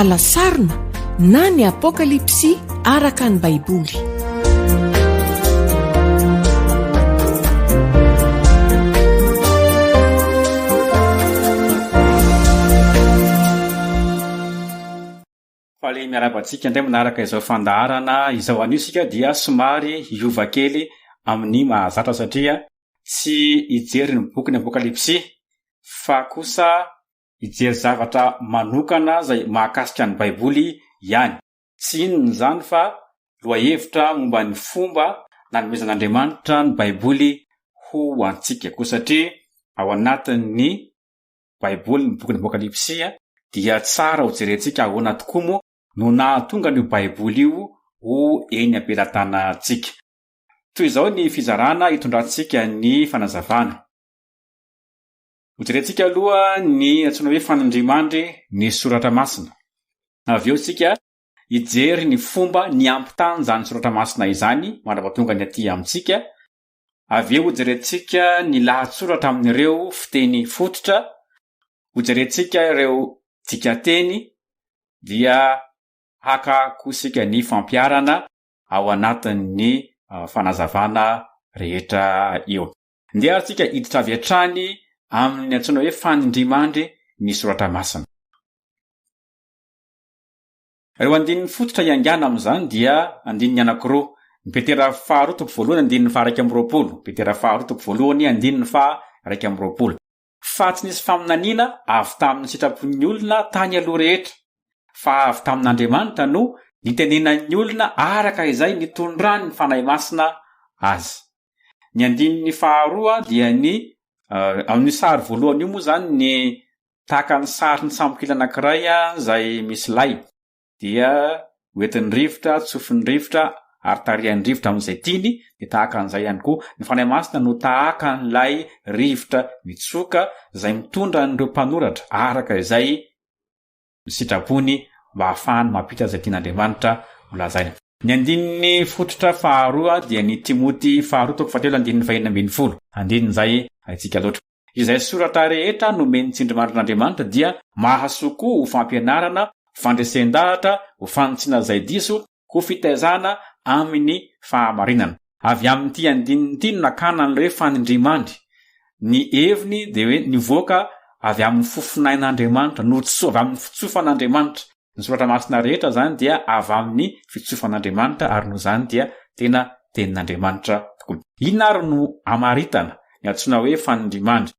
Ala sarona na ny Apokalypsy araka ny Baiboly. Faly miarahaba antsika indray manaraka izao fandaharana izao. Anio isika dia somary hiova kely amin'ny mahazatra satria tsy hijery ny bokin'ny Apokalypsy fa kosa hijery zavatra manokana izay mahakasika ny Baiboly ihany. Tsy inona izany fa lohahevitra momba ny fomba nanomezan'Andriamanitra ny Baiboly ho antsika. Koa satria ao anatin'ny Baiboly ny bokin'ny Apokalypsy dia tsara hojerentsika ahoana tokoa moa no nahatonga an'io Baiboly io ho eny am-pelatanantsika. Toy izao ny fizarana hitondrantsika ny fanazavana. Hojerentsika aloha ny antsoina hoe fanindrimandry ny soratra masina. Avy eo isika hijery ny fomba niampitana izany soratra masina izany mandra-pahatonga ny aty amintsika. Avy eo hojerentsika ny lahatsoratra amin'ireo fiteny fototra, hojerentsika ireo dikanteny dia haka koa isika ny fampiharana ao anatin'ny fanazavana rehetra eo. Ndeha ary tsika hiditra avy hatrany amin'ny antsoina hoe fanindrimandry ny soratra masina. Ireo andininy fototra hiaingàna amin'izany dia andininy anankiroa, ny Petera faharoa toko voalohany andininy faha-21, Petera faharoa toko voalohany andininy faha-21. Fa tsy nisy faminaniana avy tamin'ny sitrapon'ny olona tany aloha rehetra, fa avy tamin'Andriamanitra no nitenenan'ny olona araka izay nitondran'ny Fanahy Masina azy. Ny andininy faharoa dia ny amin'io sary voalohany io moa izany ny tahaka ny sarin'ny sambokely anankiray izay misy lay. dia hoentin'ny rivotra, tsofin'ny rivotra ary tarihan'ny rivotra amin'izay tiany, dia tahaka an'izay ihany koa, ny Fanahy Masina no tahaka an'ilay rivotra mitsoka izay mitondra an'ireo mpanoratra araka izay sitrapony mba hahafahany mampita izay tian'Andriamanitra ho lazaina. Ny andininy fototra faharoa dia ny Timoty faharoa toko fahatelo andininy fahenina ambin'ny folo, andininy izay haintsika loatra. Izay soratra rehetra nomen'ny tsindrimandrin'Andriamanitra dia mahasoa koa ho fampianarana, ho fandresen-dahatra, ho fanitsiana izay diso, ho fitaizana amin'ny fahamarinana. Avy amin'ity andininy ity no nakana an'ilay hoe fanindrimandry. Ny heviny dia hoe nivoaka avy amin'ny fofonain'Andriamanitra, notso, avy amin'ny fitsofan'Andriamanitra. Ny soratra masina rehetra izany dia avy amin'ny fitsofan'Andriamanitra ary noho izany dia tena tenin'Andriamanitra tokoa. Inona ary no amaritana ny antsoina hoe fanindrimandry?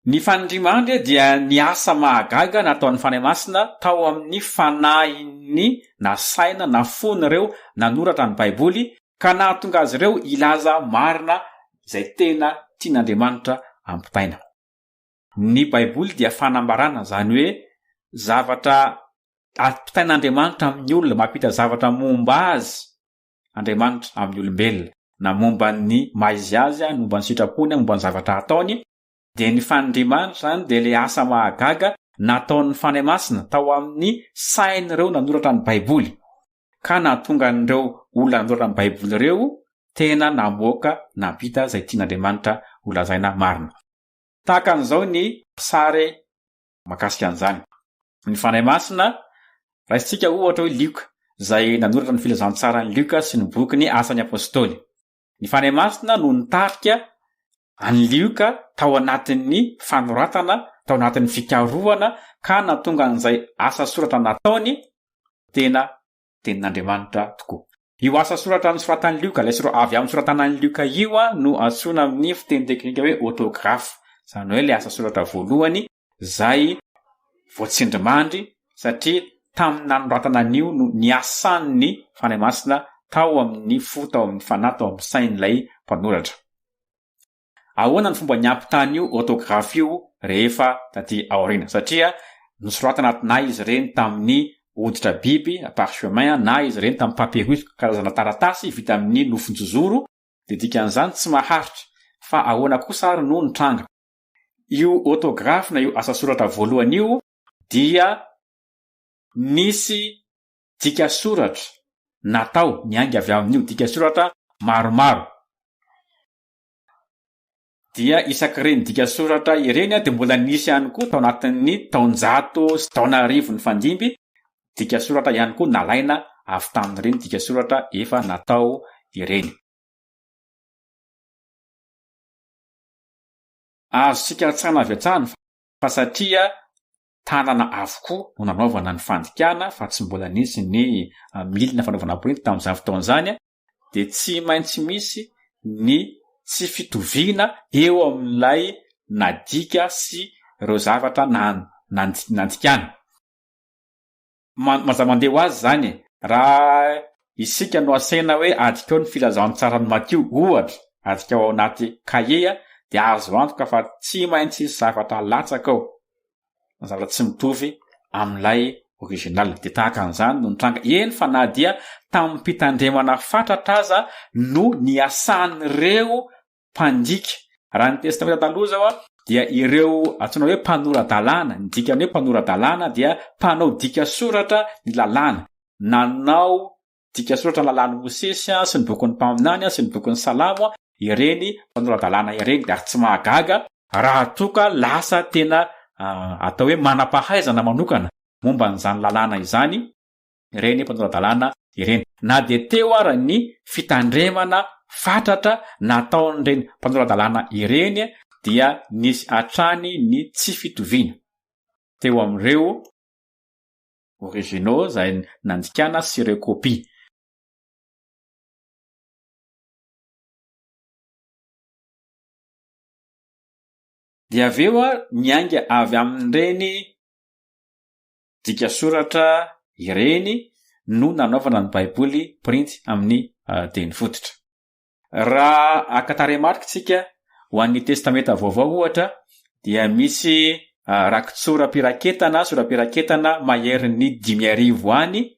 Ny fanindrimandry dia ny asa mahagaga nataon'ny Fanahy Masina tao amin'ny fanahin'ny na saina na fon'ireo nanoratra ny Baiboly ka nahatonga azy ireo hilaza marina izay tena tian'Andriamanitra ampitaina. Ny Baiboly dia fanambarana, izany hoe zavatra ampitain'Andriamanitra amin'ny olona, mampita zavatra momba azy Andriamanitra amin'ny olombelona, na momba ny maha izy azy, momba ny sitrapony, momba ny zavatra ataony, dia ny fanindriamanitra izany dia ilay asa mahagaga nataon'ny Fanahy Masina tao amin'ny sain'ireo nanoratra ny Baiboly, ka nahatonga an'ireo olona nanoratra ny Baiboly ireo tena namoaka nampita izay tian'Andriamanitra holazaina marina. Tahaka an'izao ny sary mahakasika an'izany. Ny Fanahy Masina, raisintsika ohatra hoe Lioka, izay nanoratra ny Filazantsaran'i Lioka sy ny bokin'ny Asan'ny Apostoly. Ny Fanahy Masina no nitarika an'i Lioka tao anatin'ny fanoratana, tao anatin'ny fikarohana, ka nahatonga an'izay asa soratra nataony tena Tenin'Andriamanitra tokoa. Io asa soratra nosoratan'i Lioka, ilay sora avy amin'ny soratanan'i Lioka io no antsoina amin'ny fiteny teknika hoe autographe, izany hoe ilay asa soratra voalohany izay voatsindrimandry satria tamin'ny nanoratana an'io no niasan'ny Fanahy Masina tao amin'ny fo, tao amin'ny fanahy, tao amin'ny sain'ilay mpanoratra. Ahoana ny fomba niampitany io orthographe io rehefa taty aoriana? Satria nosoratana na izy ireny tamin'ny hoditra biby, parchemin, na izy ireny tamin'ny papyrus, karazana taratasy vita amin'ny nofon-jozoro, dia dikan'izany tsy maharitra. Fa ahoana kosa ary no nitranga? Io orthographe na io asa soratra voalohany io dia nisy dika soratra natao niainga avy amin'io, dika soratra maromaro. Dia isak'ireny dika soratra ireny dia mbola nisy ihany koa tao anatin'ny taonjato sy taonarivo nifandimby dika soratra ihany koa nalaina avy tamin'ireny dika soratra efa natao ireny. Azontsika an-tsaina avy hatrany fa satria tanana avokoa no nanaovana ny fandikana fa tsy mbola nisy ny milina fanaovana printy tamin'izany fotoana izany dia tsy maintsy misy ny tsy fitoviana eo amin'ilay nadika sy ireo zavatra nandikana. Mazava mandeha ho azy izany e! Raha isika no asaina hoe adikao ny filazantsaran'i Matio, ohatra, adikao ao anaty kahie, dia azo antoka fa tsy maintsy hisy zavatra latsaka ao, na zavatra tsy mitovy amin'ilay original. Dia tahaka an'izany no nitranga, eny fa na dia tamim-pitandremana fatratra aza no niasan'ireo mpandika. Raha ny Testamenta Taloha izao dia ireo antsoina hoe mpanora-dalàna, ny dikan'ny hoe mpanora-dalàna dia mpanao dika soratra ny lalàna. Nanao dika soratra ny lalàn'i Mosesy sy ny bokin'ny mpaminany sy ny bokin'ny Salamo ireny mpanora-dalàna ireny. Ary tsy mahagaga raha toa ka lasa tena atao hoe manam-pahaizana manokana momba an'izany lalàna izany ireny mpanora-dalàna ireny. Na dia teo ara ny fitandremana fatratra nataon'ireny mpanora-dalàna ireny dia nisy hatrany ny tsy fitoviana teo amin'ireo originaux izay nandikana sy ireo kopia. Dia avy eo niainga avy amin'ireny dika soratra ireny no nanaovana ny Baiboly printy amin'ny teny fototra. Raha haka tarehimarika isika, ho an'ny Testamenta Vaovao ohatra, dia misy rakitsoram-piraketana, sora-piraketana maherin'ny 5000 any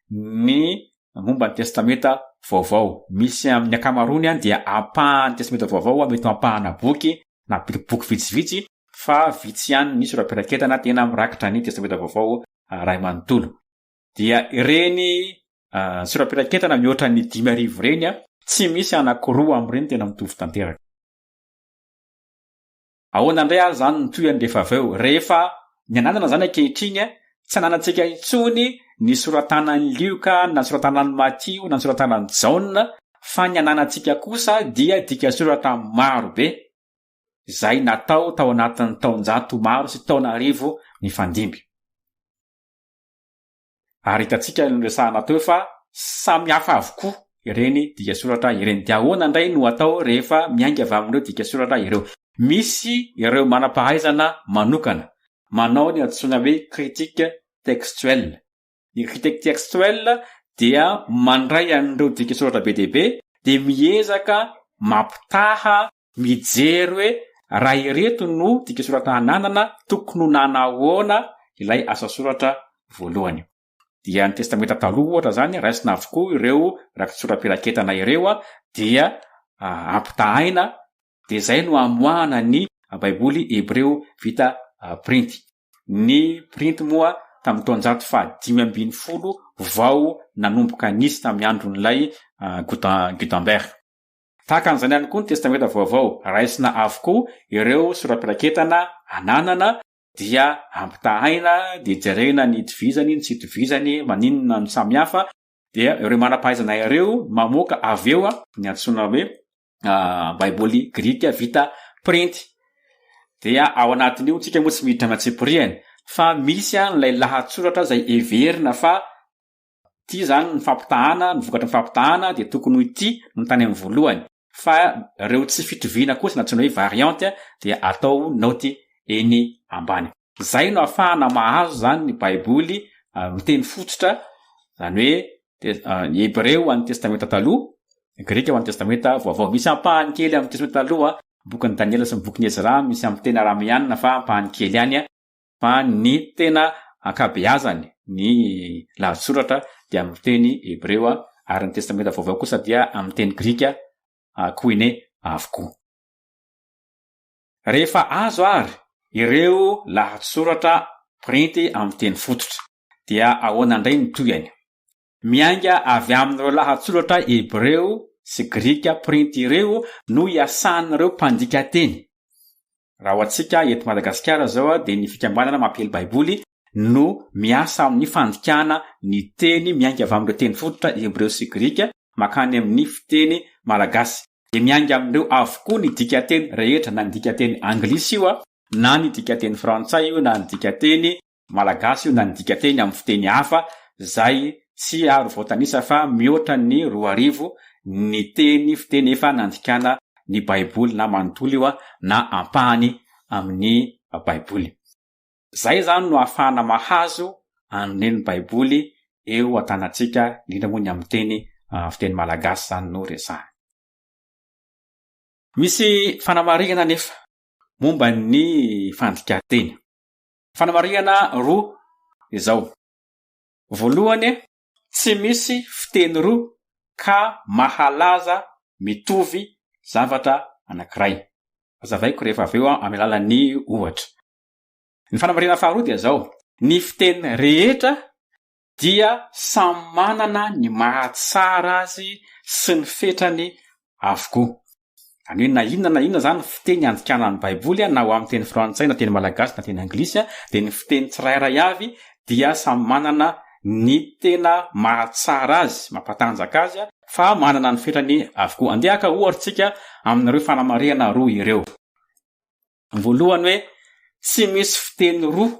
ny momba ny Testamenta Vaovao. Misy amin'ny ankamaroany dia ampahan'ny Testamenta Vaovao, mety ho ampahana boky na boky vitsivitsy, fa vitsy ihany ny sora-piraketana tena mirakitra ny Testamenta Vaovao iray manontolo. Dia ireny sora-piraketana mihoatra ny 5000 ireny, tsy misy anankiroa amin'ireny tena mitovy tanteraka. Ahoana indray ary izany ny tohiny rehefa avy eo? Rehefa ny ananana izany ankehitriny, tsy ananantsika intsony ny sora-tanan'i Lioka, na ny sora-tanan'i Matio, na ny sora-tanan'i Jaona, fa ny ananantsika kosa dia dika soratra maro be izay natao tao anatin'ny taonjato maro sy taona arivo nifandimby. Ary hitantsika noresahana teo fa samy hafa avokoa ireny dika soratra ireny. Dia ahoana indray no atao rehefa miainga avy amin'ireo dika soratra ireo? Misy ireo manam-pahaizana manokana manao ny antsoina hoe critique textuelle. Ny critique textuelle dia mandray an'ireo dika soratra be dia be dia miezaka mampitaha, mijery hoe raha ireto no dika soratra ananana tokony ho nanahoana ilay asa soratra voalohany. Dia ny Testamenta Taloha ohatra izany, raisina avokoa ireo rakitsoram-piraketana ireo dia ampitahaina, dia izay no amoahana ny Baiboly hebreo vita printy. Ny printy moa tamin'ny taonjato faha-15 vao nanomboka nisy tamin'ny andron'ilay Gutenberg. Tahaka an'izany ihany koa ny Testamenta Vaovao, raisina avokoa ireo sora-piraketana ananana dia ampitahaina dia jerena ny itovizany, ny tsy itovizany, maninona no samy hafa, dia ireo manam-pahaizana ireo mamoaka avy eo ny antsoina hoe Baiboly grika vita printy. Dia ao anatin'io, tsika moa tsy miditra amin'ny antsipiriany, fa misy an'ilay lahatsoratra izay heverina fa ity izany ny fampitahana, ny vokatry ny fampitahana dia tokony ho ity no tany amin'ny voalohany. Fa ireo tsy fitoviana kosa na antsoina hoe variante dia atao naoty eny ambany. Izay no ahafahana mahazo izany ny Baiboly miteny fototra, izany hoe ny Hebreo ho an'ny Testamenta Taloha, ny Grika ho an'ny Testamenta Vaovao. Misy ampahany kely amin'ny Testamenta Taloha, ny bokin'i Daniela sy ny bokin'i Ezra, misy amin'ny teny arameanina fa ampahany kely ihany, fa ny tena ankabeazany ny lahatsoratra dia amin'ny teny Hebreo ary ny Testamenta Vaovao kosa dia amin'ny teny Grika koine avokoa. Rehefa azo àry ireo lahatsoratra printy amin'ny teny fototra, dia ahoana indray ny tohiny? Miainga avy amin'ireo lahatsoratra hebreo sy grika printy ireo no iasan'ireo mpandika teny. Raha ho antsika eto Madagasikara izao dia ny fikambanana Mampiely Baiboly no miasa amin'ny fandikana ny teny miainga avy amin'ireo teny fototra hebreo sy grika mankany amin'ny fiteny malagasy. Dia miainga amin'ireo avokoa ny dikanteny rehetra, na ny dikanteny anglisy io, na ny dikanteny frantsay io, na ny dikanteny malagasy io, na ny dikanteny amin'ny fiteny hafa izay tsy ary voatanisa fa mihoatra ny 2000 ny teny fiteny efa nandikana ny Baiboly na manontolo io na ampahany amin'ny Baiboly. Izay izany no ahafahana mahazo an'ireny Baiboly eo an-tanantsika, indrindra moa ny amin'ny teny fiteny malagasy izany no resahana. Misy fanamarihana anefa momba ny fandikan-teny. Fanamarihana roa izao. Voalohany, tsy misy fiteny roa ka mahalaza mitovy zavatra anankiray. Hazavaiko rehefa avy eo amin'ny alalan'ny ohatra. Ny fanamarihana faharoa dia izao, ny fiteny rehetra dia samy manana ny mahatsara azy sy ny fetrany avokoa. Izany hoe na inona na inona izany fiteny andikana ny Baiboly, na ho amin'ny teny frantsay na teny malagasy na teny anglisy, dia ny fiteny tsirairay avy dia samy manana ny tena mahatsara azy, mampatanjaka azy, fa manana ny fetrany avokoa. Andeha haka ohatra isika amin'ireo fanamarihana roa ireo. Voalohany hoe tsy misy fiteny roa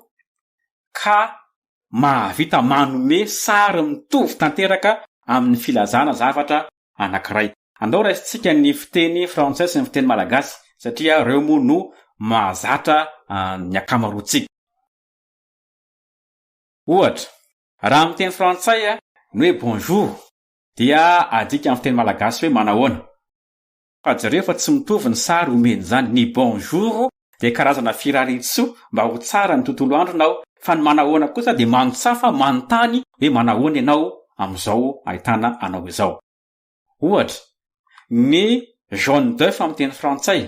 ka mahavita manome sary mitovy tanteraka amin'ny filazana zavatra anankiray. Andao raisintsika ny fiteny frantsay sy ny fiteny malagasy satria ireo moa no mahazatra ny ankamaroantsika. Ohatra, raha amin'ny teny frantsay ny hoe bonjour dia adika amin'ny fiteny malagasy hoe manahoana. Fa jereo fa tsy mitovy ny sary omen'izany, ny bonjour dia karazana firariantsoa mba ho tsara ny tontolo andronao, fa ny manahoana kosa dia manontsafa manontany hoe manahoana ianao amin'izao ahitana anao izao. Ohatra, ny jaune d'oeuf amin'ny teny frantsay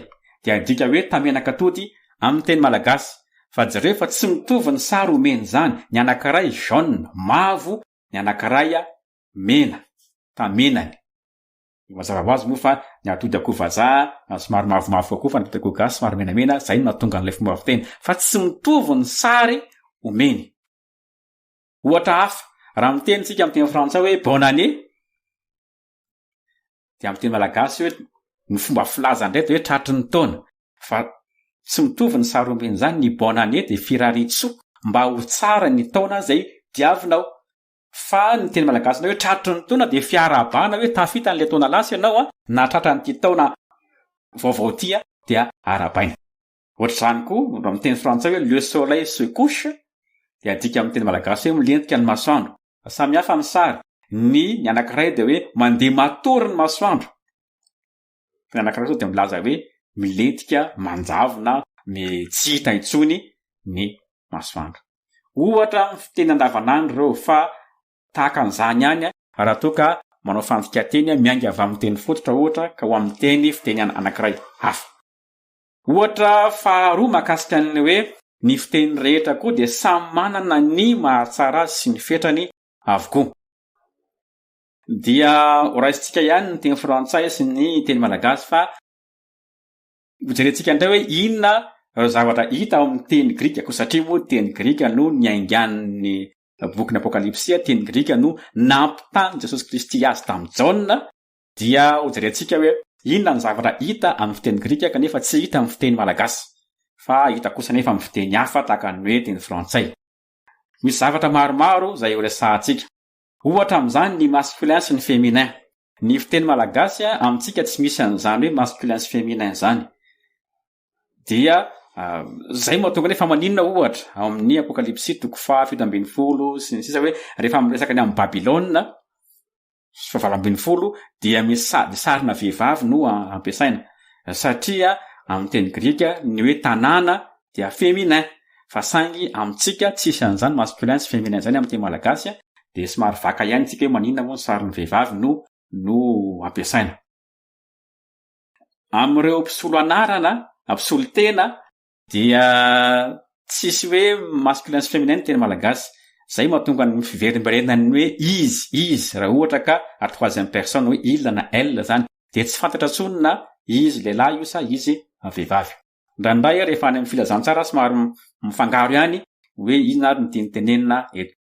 dia adika hoe tamenak'atody amin'ny teny malagasy, fa jereo fa tsy mitovy ny sary omen'izany, ny anankiray jaune, mavo, ny anankiray mena, tamenany. Mazava ho azy moa fa ny atody akoho vazaha somary mavomavo kokoa fa ny atody akoho gasy somary menamena, izay no nahatonga an'ilay fomba fiteny. Fa tsy mitovy ny sary omeny. Ohatra hafa, raha miteny isika amin'ny teny frantsay hoe bonne année, dia amin'ny teny malagasy hoe ny fomba filaza indray dia hoe tratry ny taona. Fa tsy mitovy ny sary omen'izany, ny bonne année dia firariantsoa mba ho tsara ny taona izay diavinao. Fa ny teny malagasy indray hoe tratry ny taona dia fiarahabana hoe tafita an'ilay taona lasa ianao an, nahatratra an'ity taona vaovao ity an, dia arahabaina. Ohatr'izany koa, raha miteny frantsay hoe le soleil se couche dia adika amin'ny teny malagasy hoe milentika ny masoandro. Samy hafa ny sary, ny ny anankiray dia hoe mandeha matory ny masoandro, fa ny anankiray kosa dia milaza hoe milentika, manjavona, tsy hita intsony ny masoandro. Ohatra amin'ny fiteny andavanandro ireo fa tahaka an'izany ihany raha toa ka manao fandikan-teny miainga avy amin'ny teny fototra ohatra ka ho amin'ny teny fiteny anankiray hafa. Ohatra faharoa mahakasika ny hoe ny fiteny rehetra koa dia samy manana ny mahatsara azy sy ny fetrany avokoa. Dia horaisintsika ihany ny teny frantsay sy ny teny malagasy fa Hojerentsika indray hoe inona ireo zavatra hita ao amin'ny teny grika, koa satria moa teny grika no niaingan'ny bokin'ny Apokalypsy, teny grika no nampitan'i Jesosy Kristy azy tamin'i Jaona, dia hojerentsika hoe inona ny zavatra hita amin'ny fiteny grika kanefa tsy hita amin'ny fiteny malagasy, fa hita kosa anefa amin'ny fiteny hafa tahaka ny hoe teny frantsay. Misy zavatra maromaro izay horesahantsika. Ohatra amin'izany ny masculin sy ny féminin. Ny fiteny malagasy amintsika tsy misy an'izany hoe masculin sy féminin izany. Dia izay no mahatonga ny hoe fa maninona ohatra ao amin'ny Apokalypsy toko faha 17 sy ny sisa hoe rehefa miresaka ny amin'i Babylona faha 18 dia misy sa- sarina vehivavy no ampiasaina satria amin'ny teny grika ny hoe tanàna dia féminin fa saingy amintsika tsisy an'izany masculin sy féminin izany amin'ny teny malagasy dia somary vaka ihany tsika hoe maninona moa ny sarin'ny vehivavy no no ampiasaina. Amin'ireo mpisolo anarana, mpisolo tena dia tsisy hoe masculin sy féminin ny teny malagasy. Izay mahatonga ny fiverimberenan'ny hoe izy, izy raha ohatra ka à troisième personne hoe il na elle izany dia tsy fantatra intsony na izy lehilahy io sa izy vehivavy. Indraindray rehefa any amin'ny filazantsara somary mifangaro ihany hoe inona ary no tiany tenenina eto.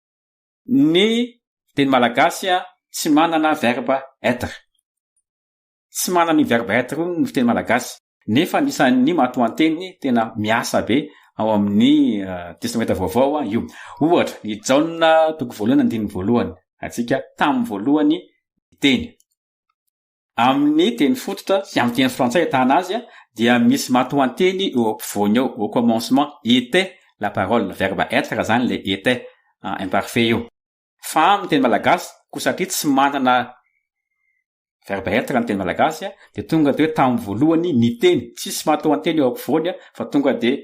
Ny teny malagasy tsy manana verbe être. Tsy manana io verbe être io ny fiteny malagasy, nefa anisan'ny matoanteny tena miasa be ao amin'ny Testamenta Vaovao io. Ohatra, ny Jaona toko voalohany andininy voalohany, antsika tamin'ny voalohany ny teny. Amin'ny teny fototra sy amin'ny teny frantsay ahitana azy dia misy matoanteny eo ampovoany eo, au commencement était la parole, verbe être zany le était, imparfait io. Fa amin'ny teny malagasy koa satria tsy manana verbe être ny teny malagasy dia tonga dia hoe tamin'ny voalohany ny teny, tsisy matoanteny eo ampovoany fa tonga dia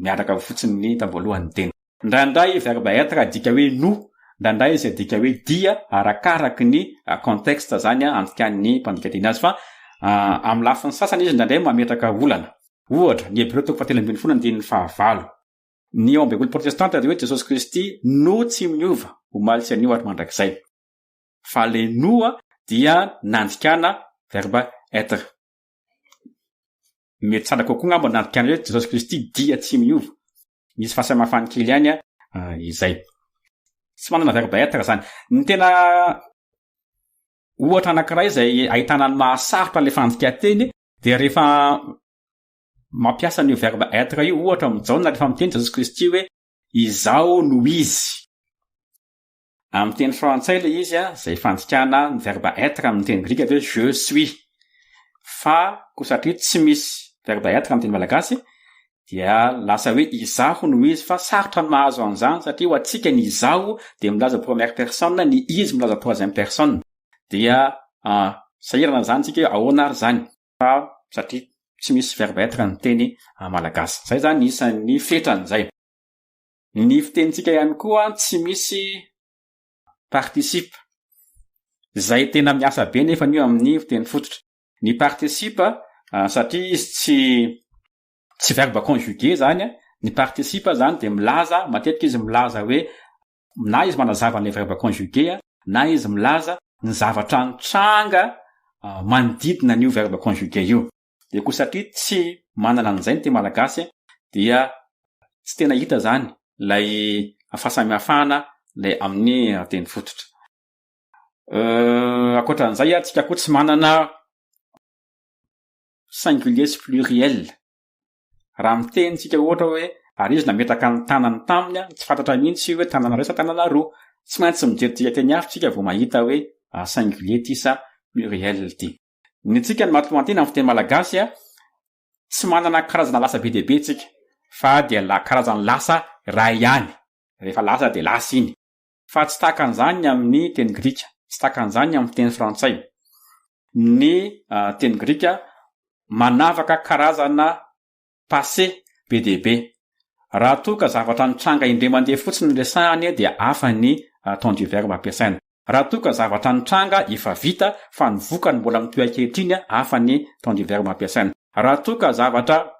miaraka fotsiny ny tamin'ny voalohany ny teny. Indraindray verbe être adika hoe no, indraindray izy adika hoe dia arakaraky ny contexte zany andikan'ny mpandika teny azy fa amin'ny lafiny sasany izy indraindray mametraka olana. Ohatra, ny Hebreo toko fahatelo ambin'ny folo andininy fahavalo. Ny ao amin'ny Baiboly protestanta dia hoe Jesosy Kristy no tsy miova omaly sy anio ary mandrakizay. Fa le no dia nandikana verbe être. Mety tsara kokoa angamba ny nandikana hoe Jesosy Kristy dia tsy miova. Misy fahasamihafany kely ihany izay. Tsy manana verbe être zany. Ny tena ohatra anankiray izay ahitana ny mahasarotra ilay fandikan-teny dia rehefa mampiasa an'io verbe être io, ohatra amin'i Jaona rehefa miteny Jesosy Kristy hoe Izaho no Izy. Amin'ny teny frantsay ilay izy, izay fandikana ny verbe être amin'ny teny grika dia hoe je suis. Fa koa satria tsy misy verbe être amin'ny teny malagasy dia lasa hoe izaho no izy fa sarotra ny mahazo an'izany satria ho antsika ny izaho dia milaza première personne, ny izy milaza troisième personne. Dia sahirana izany isika hoe ahoana ary izany fa satria tsy misy verbe être ny teny malagasy. Izay izany isan'ny fetran'izay. Ny fitenintsika ihany koa tsy misy participe, izay tena miasa be nefa io amin'ny fiteny fototra. Ny participe satria izy tsy tsy verbe conjugué zany, ny participe zany dia milaza, matetika izy milaza hoe na izy manazava an'ilay verbe conjugué na izy milaza ny zavatra nitranga manodidina an'io verbe conjugué io. Dia koa satria tsy manana an'izay ny teny malagasy dia tsy tena hita izany ilay fahasamihafana ilay amin'ny teny fototra. Ankoatra an'izay, tsika koa tsy manana singulier sy pluriel. Raha miteny tsika ohatra hoe ary izy nametraka ny tanany taminy, tsy fantatra mihitsy hoe tanana iray sa tanana roa. Tsy maintsy mijery dikanteny hafa tsika vao mahita hoe singulier ity sa pluriel ity. Ny antsika ny matoanteny amin'ny fiteny malagasy tsy manana karazana lasa be dia be tsika fa dia la karazany lasa iray ihany, rehefa lasa dia lasa iny. Fa tsy tahaka an'izany ny amin'ny teny grika, tsy tahaka an'izany ny amin'ny fiteny frantsay. Ny teny grika manavaka karazana passé be dia be. Raha toa ka zavatra nitranga indray mandeha fotsiny no resahany dia hafa ny temps du verbe ampiasaina. Raha toa ka zavatra nitranga efa vita fa ny vokany mbola mitohy ankehitriny hafa ny temps du verbe ampiasaina. Raha toa ka zavatra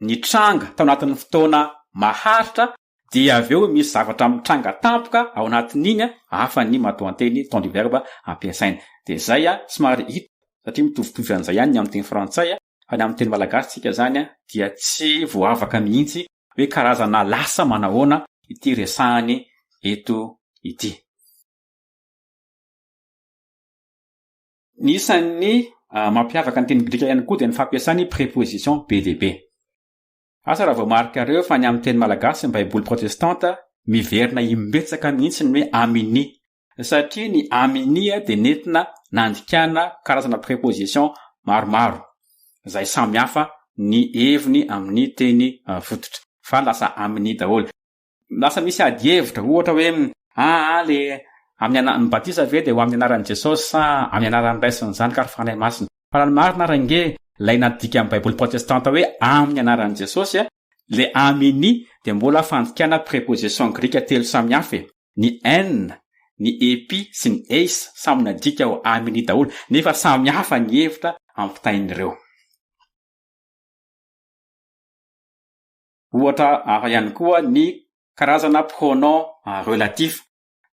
nitranga tao anatin'ny fotoana maharitra dia avy eo misy zavatra mitranga tampoka ao anatin'iny hafa ny matoanteny temps du verbe ampiasaina. Dia izay somary hita satria mitovitovy an'izay ihany ny amin'ny teny frantsay fa ny amin'ny teny malagasy tsika izany dia tsy voavaka mihitsy hoe karazana lasa manahoana ity resahany eto ity. Ny isan'ny mampiavaka ny teny grika ihany koa dia ny fampiasany préposition be dia be. Asa raha voamarikareo fa ny amin'ny teny malagasy ny baiboly protestanta miverina imbetsaka mihitsy ny hoe amini satria ny amini dia nentina nandikana karazana préposition maromaro izay samy hafa ny heviny amin'ny teny fototra fa lasa amini daholo. Lasa misy ady hevitra ohatra hoe aa le amin'ny ana- ny batisa ve dia ho amin'ny anaran'i Jesosy sa amin'ny anaran'ny Ray sy ny Zanaka ary Fanahy Masina. Fa raha ny marina ary ange ilay nadikan'ny baiboly protestanta hoe amin'ny anaran'i Jesosy le amini dia mbola fandikana préposition grika telo samihafa e. Ny en, ny epi sy ny eis samy nadika ho amini daholo nefa samy hafa ny hevitra ampitain'ireo. Ohatra hafa ihany koa ny karazana pronom relatif.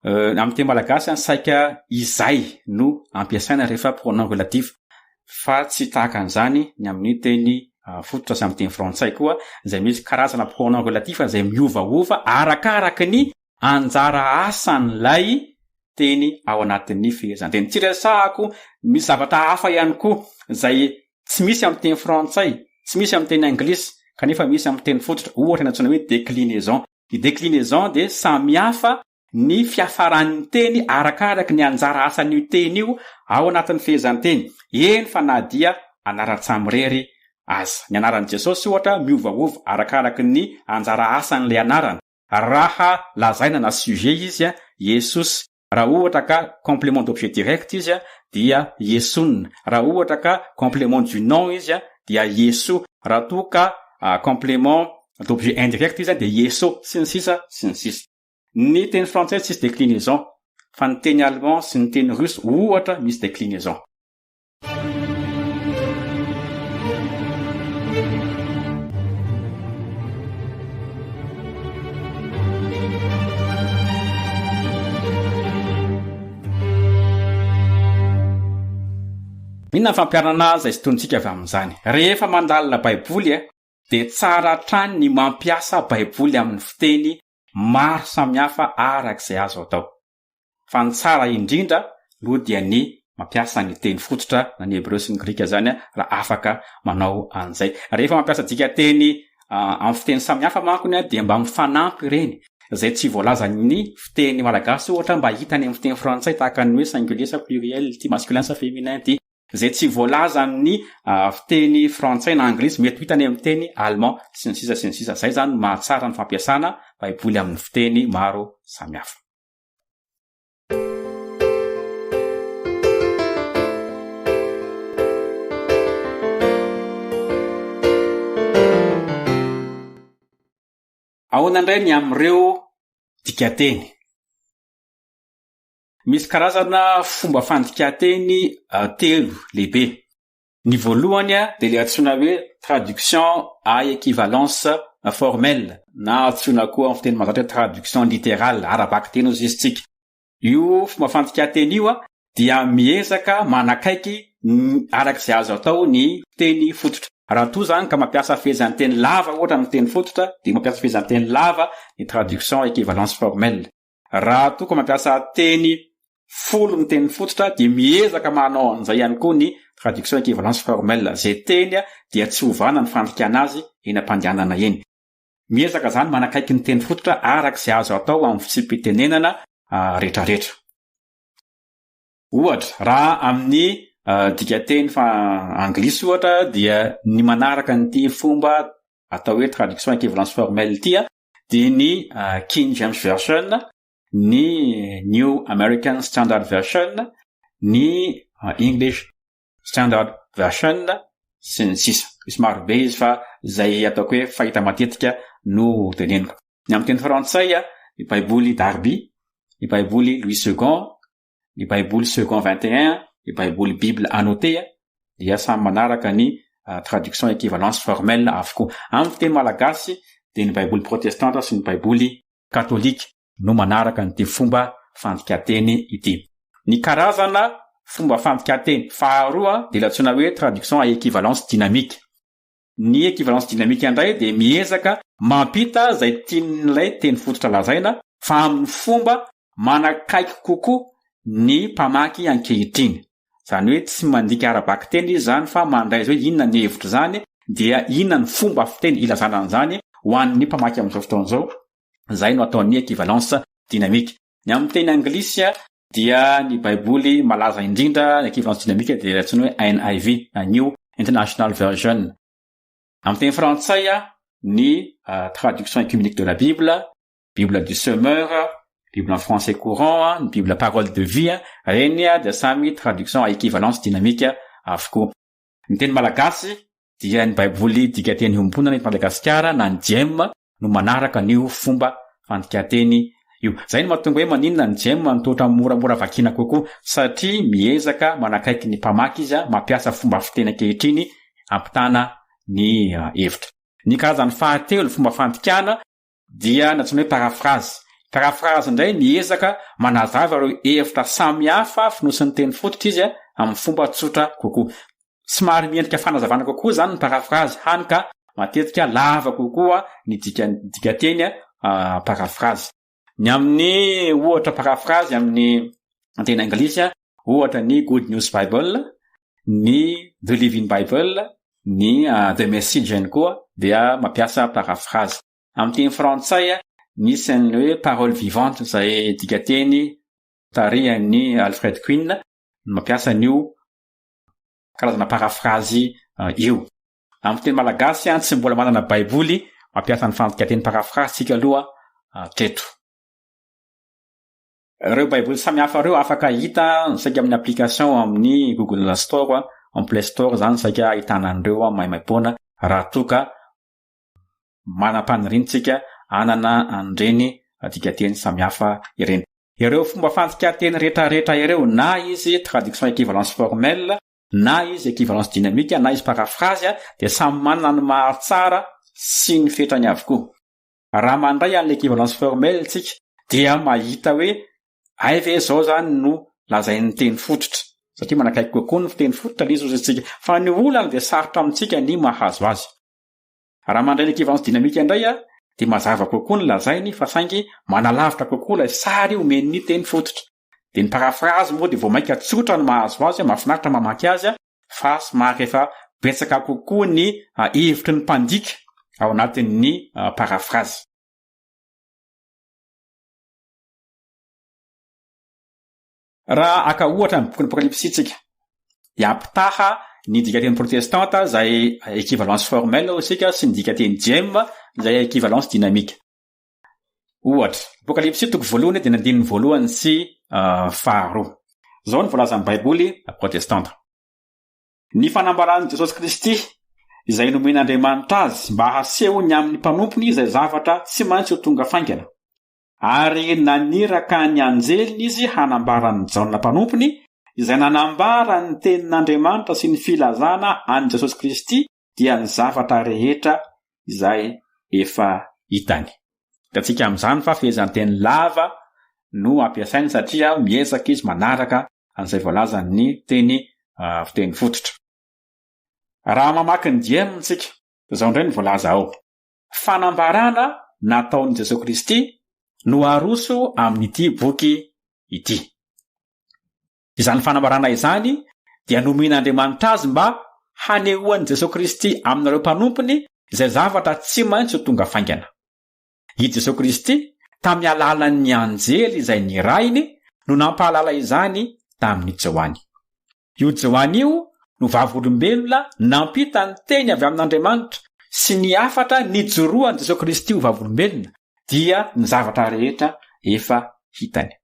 Amin'ny teny malagasy saika izay no ampiasaina rehefa pronom relatif fa tsy tahaka an'izany ny amin'ny teny. fototra sy amin'ny teny frantsay koa, izay misy karazana pronom relatif izay miovaova arakaraka ny anjara asan'ilay teny ao anatin'ny fehezanteny. Tsy resahako, misy zavatra hafa ihany koa izay tsy misy amin'ny teny frantsay, tsy misy amin'ny teny anglisy, kanefa misy amin'ny teny fototra, ohatra ny antsoina hoe déclinaison. Ny déclinaison dia samihafa ny fiafaran'ny teny arakaraka ny anjara asan'io teny io ao anatin'ny fehezanteny, eny fa na dia anaran-tsamirery aza. Ny anaran'i Jesosy, ohatra, miovaova arakaraka ny anjara asan'ilay anarana. Raha lazaina na sujet izy, Iesus. Raha ohatra ka complément d'objet direct izy dia Iesun. Raha ohatra ka complément du nom izy dia Ieso. Raha toa ka complément d'objet indirect izy dia Ieso, sy ny sisa sy ny sisa. Ny teny frantsay tsisy déclinaison, fa ny teny allemand sy ny teny russe ohatra misy déclinaison. Inona ny fampianarana izay sintonintsika avy amin'izany? Rehefa mandalina Baiboly dia tsara hatrany ny mampiasa Baiboly amin'ny fiteny maro samihafa araka izay azo atao. Fa ny tsara indrindra aloha dia ny mampiasa ny teny fototra na ny hebreo sy ny grika izany raha afaka manao an'izay. Rehefa mampiasa dikanteny amin'ny fiteny samihafa mankony dia mba mifanampy ireny. Izay tsy voalazan'ny fiteny malagasy ohatra mba hita any amin'ny fiteny frantsay tahaka ny hoe singulier sa pluriel ity, masculin sa féminin ity. Izay tsy voalazan'ny fiteny frantsay na anglisy mety ho hita any amin'ny teny allemand sy ny sisa sy ny sisa. Izay izany no mahatsara ny fampiasana baiboly amin'ny fiteny maro samihafa. Ahoana indray ny amin'ireo dikanteny? Misy karazana fomba fandikan-teny telo lehibe. Ny voalohany dia ilay antsoina hoe traduction à équivalence formelle na antsoina koa amin'ny fiteny mahazatra hoe traduction littérale, ara-bakiteny hozy izy tsika. Io fomba fandikan-teny io dia miezaka manakaiky araka izay azo atao ny fiteny fototra. Raha toa izany ka mampiasa fehezanteny lava ohatra ny fiteny fototra dia mampiasa fehezanteny lava ny traduction à équivalence formelle. Raha toa ka mampiasa teny folo ny teny fototra dia miezaka manao an'izay ihany koa ny traduction équivalence formelle. Izay teny dia tsy ovana ny fandikana azy eny am-pandehanana eny. Miezaka izany manakaiky ny teny fototra araka izay azo atao amin'ny fitsipi-pitenenana rehetrarehetra. Ohatra, raha amin'ny dikanteny fa anglisy ohatra dia ny manaraka an'ity fomba atao hoe traduction équivalence formelle ity dia ny King James Version, ny New American Standard Version, ny English Standard Version, sy ny sisa. Misy maro be izy fa izay ataoko hoe fahita matetika no teneniko. Ny amin'ny teny frantsay, ny Baiboly Darby, ny Baiboly Louis Segond, ny Baiboly Segond 21, ny Baiboly Bible Annotée dia samy manaraka ny traduction équivalence formelle avokoa. Amin'ny fiteny malagasy dia ny Baiboly protestanta sy ny Baiboly katolika no manaraka an'ity fomba fandikan-teny ity. Ny karazana fomba fandikan-teny faharoa dia ilay antsoina hoe traduction à équivalence dynamique. Ny équivalence dynamique indray dia miezaka mampita izay tian'ilay teny fototra lazaina fa amin'ny fomba manakaiky kokoa ny mpamaky ankehitriny. Izany hoe tsy mandika ara-bakiteny izy izany fa mandray hoe inona ny hevitr'izany dia inona ny fomba fiteny ilazana an'izany ho an'ny mpamaky amin'izao fotoana izao. Izay no ataon'ny équivalence dynamique. Ny amin'ny teny anglisy dia ny baiboly malaza indrindra ny équivalence dynamique dia ilay antsoina hoe NIV na New International Version. Amin'ny teny frantsay ny traduction œcuménique de la Bible, Bible du Semeur, Bible en français courant, ny Bible Parole de vie, ireny dia samy traduction à équivalence dynamique avokoa. Ny teny malagasy dia ny Baiboly dikanteny iombonana eto Madagasikara na ny Diem no manaraka an'io fomba fandikan-teny io. Izay no mahatonga hoe maninona ny Diem no toa ohatran'ny moramora vakiana kokoa satria miezaka manakaiky ny mpamaky izy, mampiasa fomba fiteny ankehitriny hampitana ny hevitra. Ny karazany fahatelo fomba fandikana dia ny antsoina hoe paraphrase. Paraphrase indray miezaka manazava ireo hevitra samihafa fonosin'ny teny fototra izy amin'ny fomba tsotra kokoa. Somary miendrika fanazavana kokoa izany ny paraphrase, hany ka matetika lava kokoa ny dikan'ny dikanteny paraphrase. Ny amin'ny ohatra paraphrase amin'ny teny anglisy, ohatra ny Good News Bible, ny The Living Bible, ny The Message ihany koa dia mampiasa paraphrase. Amin'ny teny frantsay, misy ny hoe Parole vivante izay dikanteny tarihan'i Alfred Quinn no mampiasa an'io karazana paraphrase io. Amin'ny teny malagasy, tsy mbola manana baiboly mampiasa ny fandikan-teny paraphrase tsika aloha hatreto. Ireo baiboly samihafa ireo afaka hita saika amin'ny application amin'ny Google Store, amin'ny Play Store izany saika ahitana an'ireo maimaimpoana raha toa ka manam-paniriana tsika hanana an'ireny dikanteny samihafa ireny. Ireo fomba fandikan-teny rehetrarehetra ireo na izy traduction équivalence formelle na izy équivalence dynamique na izy paraphrase dia samy manana ny mahatsara sy ny fetrany avokoa. Raha mandray an'ilay équivalence formelle tsika dia mahita hoe hay ve izao izany no lazain'ny teny fototra satria manakaiky kokoa ny teny fototra ilay izy hoy isika fa ny olana dia sarotra amintsika ny mahazo azy. Raha mandray ny équivalence dynamique indray dia mazava kokoa ny lazainy fa saingy manalavitra kokoa ilay sary omen'ny teny fototra. Dia ny paraphrase moa dia vao mainka tsotra ny mahazo azy, mahafinaritra mamaky azy fa somary efa betsaka kokoa ny hevitry ny mpandika ao anatin'ny paraphrase. Raha haka ohatra ny bokin'ny Apokalypsy tsika, dia hampitaha ny dikanteny protestanta izay équivalence formelle hoy isika sy ny dikanteny Diem izay équivalence dynamique. Ohatra, Apokalypsy toko voalohany dia ny andininy voalohany sy faharoa. Izao no voalazan'ny Baiboly protestanta. Ny fanambaran'i Jesosy Kristy izay nomen'Andriamanitra azy mba hasehony amin'ny mpanompony izay zavatra tsy maintsy ho tonga faingana. Ary naniraka ny anjeliny izy hanambara an'i Jaona mpanompony, izay nanambara ny tenin'Andriamanitra sy ny filazana an'i Jesosy Kristy, dia ny zavatra rehetra izay efa hitany. Hitantsika amin'izany fa fehezanteny lava no ampiasainy satria miezaka izy manaraka an'izay voalazan'ny teny fiteny fototra. Raha mamaky ny Diem isika, izao indray no voalaza ao. Fanambarana nataon'i Jesoa Kristy no aroso amin'ity boky ity. Izany fanambarana izany dia nomen'Andriamanitra azy mba hanehoan'i Jesoa Kristy aminareo mpanompony izay zavatra tsy maintsy ho tonga faingana. I Jesoa Kristy, tamin'ny alalan'ny anjely izay nirahiny, no nampahalala izany tamin'i Joany. Io Joany io no vavolombelona nampita ny teny avy amin'Andriamanitra sy ny hafatra nijoroan'i Jesoa Kristy ho vavolombelona, dia ny zavatra rehetra efa hitany.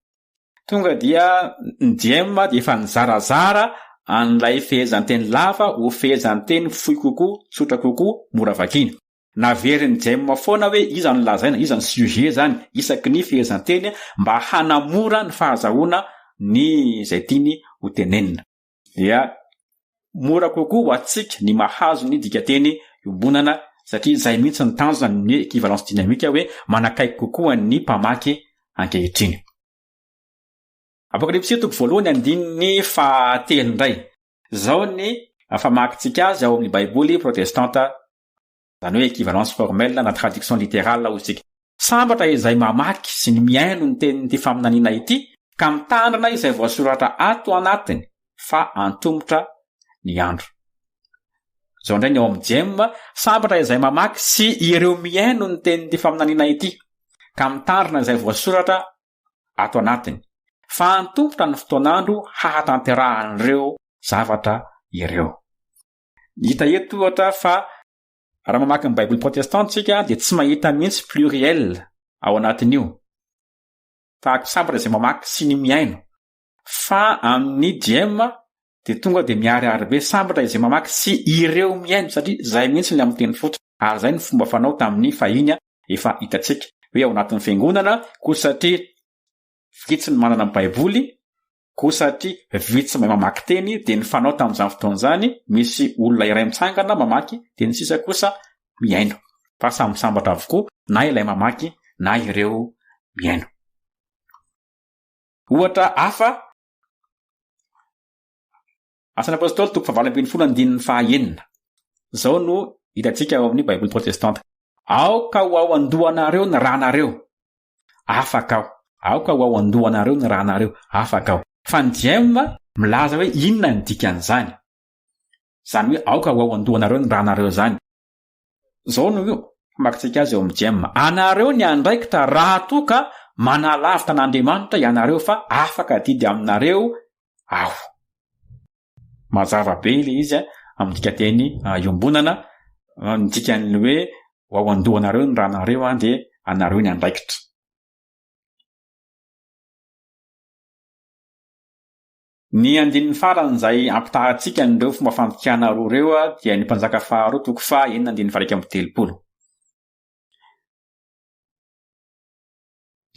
Tonga dia ny Diem dia efa nizarazara an'ilay fehezanteny lava ho fehezanteny fohy kokoa, tsotra kokoa, mora vakiana. Naverin'i Jem foana hoe iza no lazaina, iza no sujet zany isaky ny fehezanteny mba hanamora ny fahazahoana ny izay tiany ho tenenina. Dia mora kokoa ho antsika ny mahazo ny dikanteny iombonana satria izay mihitsy ny tanjona ny équivalence dynamique hoe manakaiky kokoa ny mpamaky ankehitriny. Apokalypsy toko voalohany andininy fahatelo indray. Izao ny famakintsika azy ao amin'ny Baiboly protestanta Izany hoe equivalence formelle na traduction littérale hoy isika. Sambatra izay mamaky sy ny mihaino ny tenin'ity faminaniana ity ka mitandrina izay voasoratra ato anatiny fa antomotra ny andro. Izao indray ny ao amin'ny Jem, sambatra izay mamaky sy ireo mihaino ny tenin'ity faminaniana ity ka mitandrina izay voasoratra ato anatiny fa antomotra ny fotoan'andro hahatanterahan'ireo zavatra ireo. Hita eto ohatra fa raha mamaky ny Baiboly protestanta isika dia tsy mahita mihitsy pluriel ao anatin'io. Tahaka sambatra izay mamaky sy ny mihaino. Fa amin'ny diem dia tonga dia miharihary be sambatra izay mamaky sy ireo mihaino satria izay mihitsy ny amin'ny teny fototra ary izay ny fomba fanao tamin'ny fahiny efa hitantsika hoe ao anatin'ny fiangonana koa satria vitsy ny manana ny Baiboly Koa satria vitsy mahay mamaky teny dia ny fanao tamin'izany fotoana izany, misy olona iray mitsangana mamaky dia ny sisa kosa mihaino. Fa samy sambatra avokoa na ilay mamaky na ireo mihaino. Ohatra hafa. Asan'ny Apôstôly toko fahavalo ambin'ny folo andininy fahaenina. Izao no hitantsika ao amin'ny Baiboly protestanta, Aoka ho ao an-dohanareo ny ranareo. Afaka aho. Aoka ho ao an-dohanareo ny ranareo. Afaka aho. Fa ny diem milaza hoe inona ny dikan'izany. Izany hoe aoka ho ao an-dohanareo ny ranareo izany. Izao no famakintsika azy ao amin'ny diem. Anareo ny andraikitra raha toa ka manalavitra an'Andriamanitra ianareo fa afaka adidy aminareo aho. Mazava be ilay izy amin'ny dikanteny iombonana, ny dikan'ny hoe ho ao an-dohanareo ny ranareo dia anareo ny andraikitra. Ny andininy farany izay ampitahantsika an'ireo fomba fandikana roa ireo dia ny Mpanjaka faharoa toko faha enina andininy faha 31.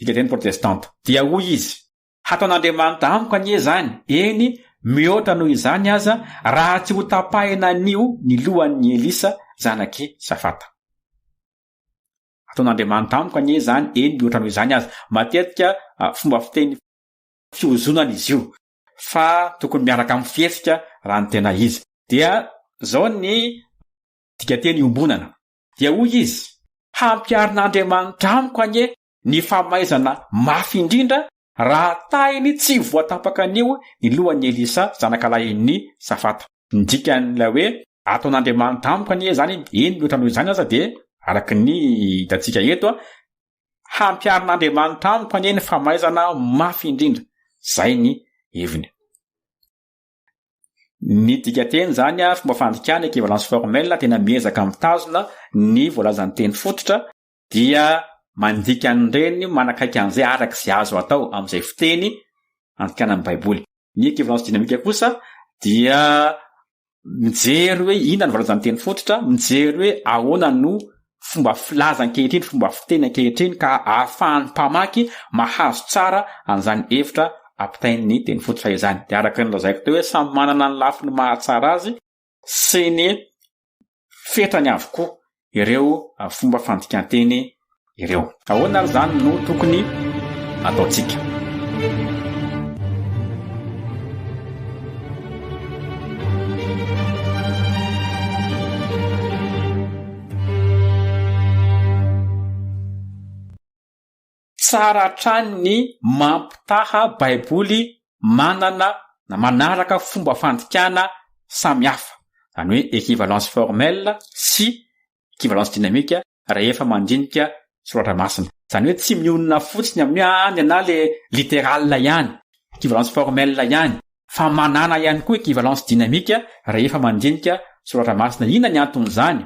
Dikanteny protestanta. Dia hoy izy, Hataon'Andriamanitra amiko anie izany, eny, mihoatra noho izany aza, raha tsy hotapahina anio ny lohan'i Elisa zanak'i Safata. Hataon'Andriamanitra amiko anie izany, eny, mihoatra noho izany aza. Matetika fomba fiteny fiozonana izy io, fa tokony miaraka amin'ny fihetsika raha ny tena izy. Dia izao ny dikanteny iombonana. Dia hoy izy, Hampiharin'Andriamanitra amiko anie ny famaizana mafy indrindra raha tahiny tsy voatapaka anio ny lohan'i Elisa zanakalahin'i Safata. Ny dikan'ilay hoe ataon'Andriamanitra amiko anie izany, eny mihoatra noho izany aza dia araka ny hitantsika eto, hampiharin'Andriamanitra amiko anie ny famaizana mafy indrindra. Izay ny heviny. Ny dikanteny izany, fomba fandikana, equivalence formelle, tena miezaka mitazona ny voalazan'ny teny fototra dia mandika an'ireny manakaiky an'izay araka izay azo atao amin'izay fiteny andikana ny Baiboly. Ny equivalence dynamique kosa dia mijery hoe inona ny voalazan'ny teny fototra, mijery hoe ahoana no fomba filaza ankehitriny, fomba fiteny ankehitriny ka ahafahan'ny mpamaky mahazo tsara an'izany hevitra ampitain'ny teny fototra izany. Dia araka ny lazaiko teo hoe samy manana ny lafiny mahatsara azy sy ny fetrany avokoa ireo fomba fandikan-teny ireo. Ahoana ary izany no tokony ataontsika? Tsara hatrany ny mampitaha Baiboly manana na manaraka fomba fandikana samy hafa, izany hoe equivalence formelle sy equivalence dynamique rehefa mandinika soratra masina. Izany hoe tsy mionona fotsiny amin'ny hoe ah ny anah le littéral ihany, equivalence formelle ihany, fa manana ihany koa equivalence dynamique rehefa mandinika soratra masina. Inona ny anton'izany?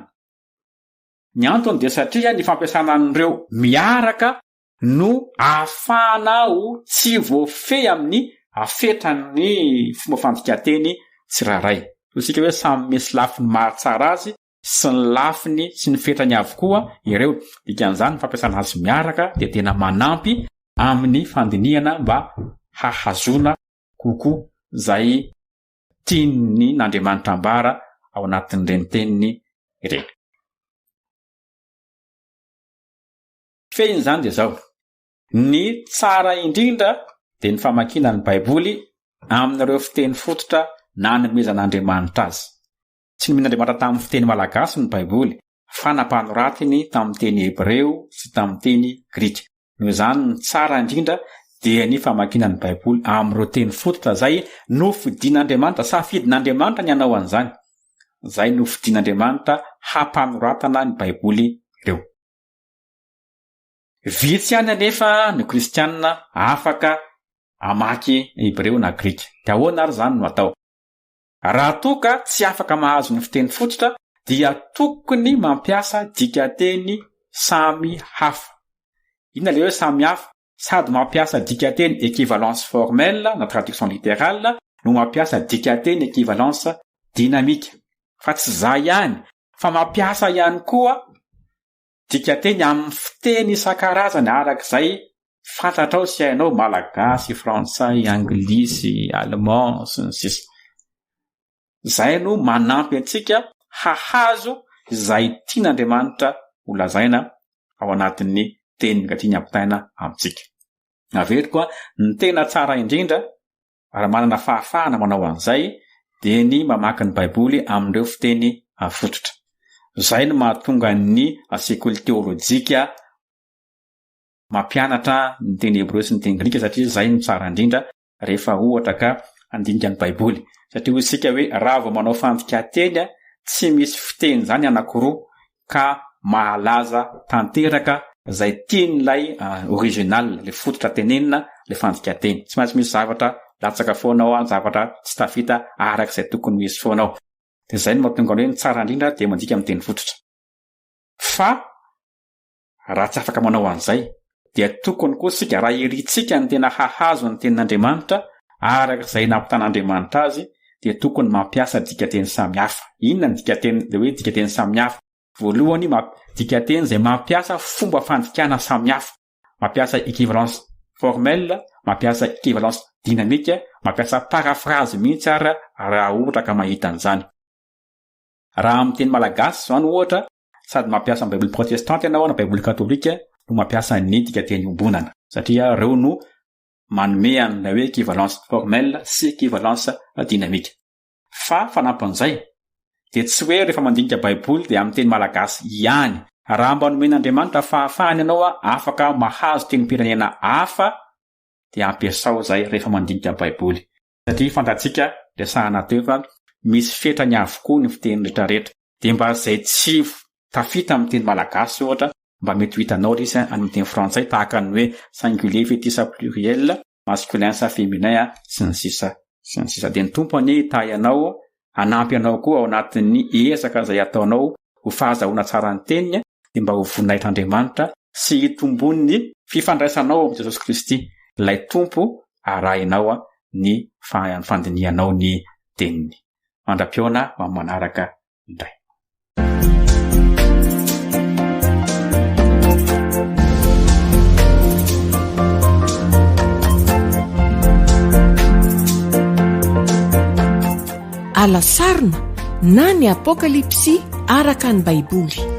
Ny antony dia satria ny fampiasana an'ireo miaraka no ahafahana ho tsy voafehy amin'ny hafetran'ny fomba fandikan-teny tsirairay. Ataontsika hoe samy misy lafiny mahatsara azy sy ny lafiny sy ny fetrany avokoa ireo. Dikan'izany ny fampiasana azy miaraka dia tena manampy amin'ny fandinihana mba hahazoana kokoa izay tian'ny n'Andriamanitra ambara ao anatin'ireny teniny ireny. Fehiny izany dia izao, ny tsara indrindra dia ny famakiana ny Baiboly amin'ireo fiteny fototra nanomezan'Andriamanitra azy. Tsy nomen'Andriamanitra tamin'ny fiteny malagasy ny Baiboly, fa nampanoratiny tamin'ny teny hebreo sy tamin'ny teny grika. Noho izany, ny tsara indrindra dia ny famakiana ny Baiboly amin'ireo teny fototra izay nofidin'Andriamanitra, safidin'Andriamanitra ny hanao an'izany, izay nofidin'Andriamanitra hampanoratana ny Baiboly ireo. Vitsy ihany anefa ny Kristianina afaka hamaky hebreo na grika. Dia ahoana ary izany no atao? Raha toa ka tsy afaka mahazo ny fiteny fototra dia tokony mampiasa dikanteny samy hafa. Inona ilay hoe samy hafa? Sady mampiasa dikanteny equivalence formelle na traduction littérale no mampiasa dikanteny equivalence dynamique. Fa tsy izay ihany fa mampiasa ihany koa Dikanteny amin'ny fiteny isan-karazany araka izay fantatrao sy hainao, malagasy, frantsay, anglisy, allemand, sy ny sisa. Izay no manampy antsika hahazo izay tian'Andriamanitra ho lazaina ao anatin'ny teniny ka tiany hampitaina amintsika. Averiko, ny tena tsara indrindra raha manana fahafahana manao an'izay. dia ny mamaky ny Baiboly amin'ireo fiteny fototra. Izay no mahatonga ny sekoly teolojika mampianatra ny teny hebreo sy ny teny grika satria izay no tsara indrindra rehefa ohatra ka handinika ny Baiboly. Satria hoy isika hoe raha vao manao fandikan-teny tsy misy fiteny izany anankiroa ka mahalaza tanteraka izay tian'ilay original, ilay fototra tenenina, ilay fandikan-teny. Tsy maintsy misy zavatra latsaka foana ao, zavatra tsy tafita araka izay tokony ho izy foana ao. Dia izay no mahatonga ny hoe ny tsara indrindra dia mandika amin'ny teny fototra. Fa Raha tsy afaka manao an'izay, dia tokony koa isika, raha irintsika ny tena hahazo ny Tenin'Andriamanitra araka izay nampitan'Andriamanitra azy, dia tokony mampiasa dikanteny samihafa. Inona ny dikanteny, ilay hoe dikanteny samihafa? Voalohany, dikanteny izay mampiasa fomba fandikana samihafa. Mampiasa equivalence formelle, mampiasa equivalence dynamique, mampiasa paraphrase mihitsy ary raha ohatra ka mahita an'izany. Raha amin'ny teny malagasy izany ohatra, sady mampiasa ny baiboly protestanta ianao na baiboly katolika no mampiasa ny dikanteny iombonana satria ireo no manome an'ilay hoe equivalence formelle sy equivalence dynamique. Fa fanampin'izay dia tsy hoe rehefa mandinika baiboly dia amin'ny teny malagasy ihany. Raha mba nomen'Andriamanitra fahafahana ianao afaka mahazo tenim-pirenena hafa dia ampiasao izay rehefa mandinika baiboly. Satria fantatsika resahana teo fa misy fetrany avokoa ny fiteny retraretra. Dia mba izay tsy tafita amin'ny teny malagasy ohatra mba mety ho hitanao ry izy any amin'ny teny frantsay tahaka ny hoe singulier fetis pluriel, masculin sa féminin sy ny sisa sy ny sisa. Dia ny Tompo anie hitahy anao, hanampy anao koa ao anatin'ny ezaka izay ataonao ho fahazahoana tsara ny teniny dia mba ho voninahitr'Andriamanitra sy hitombon'ny fifandraisanao amin'i Jesosy Kristy ilay Tompo arahinao ny fandinihanao ny teniny. Mandra-pihaona ho amin'ny manaraka indray. Alasarina na ny Apokalypsy araka ny Baiboly.